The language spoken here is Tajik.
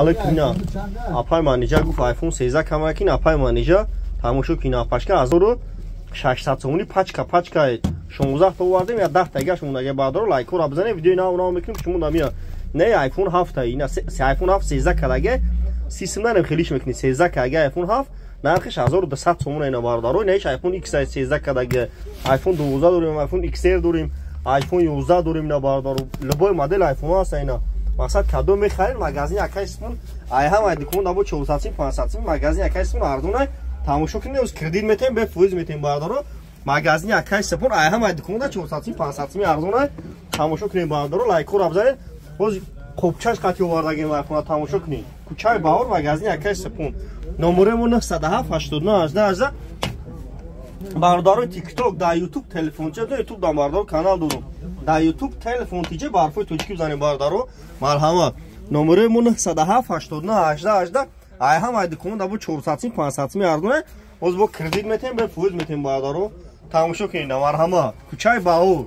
Алейкум, ина апай манижа гуфт, iPhone 13 камакин. Апай манижа, тамошо кин, апашка 1600 сомони пачка, пачка 16 та овардем, я 10 тагаш мондаге. Баъдро лайкора бизанем, видеои нав нав мекунем. Шумо дамия не iPhone 7, ина iPhone 7 13 кадаге, сисмнарем хелиш мекунӣ. 13 кадаге iPhone 7 нархиш 1200 сомон. Ина, бародаро, инаиш iPhone X 13 кадаге. iPhone 12 дорем, iPhone XR дорем, iPhone 11 дорем. Ина, бародаро, любой модел iPhone ҳаст. Ина, мақсад, кадом мехаред, магазини акай Сипун ай ҳамай дукон дабо 400 сим, 500 сим, магазини акай Сипун арзонай. Тамошо кунед, оз кредит метем, бе фоиз метем. Бародаро, магазини акай Сипун ай ҳамай дукон да 400 сим, 500 сим арзонай. Тамошо кунед, бародаро, лайкора бизанед. Боз қопчаш қати овардагем айфона. Тамошо кунед, кӯчаи Баҳор, магазини акай Сипун, номерои мо 907 89 18. Бародарои Тикток, дар Ютуб телефонча, Ютуб дар, бародаро, канал дорум дар Ютуб, телефон тиҷе ба ҳарфои тоҷикӣ бизанем. Бародаро, марҳамат, номерои мо 907 89 18 18. Ай ҳамай дукон дабо 400 сим, 500 сим арзоне. Боз бо кредит метем, бе фоиз метем. Бародаро, тамошо кунед, марҳамат, кӯчаи Баҳор.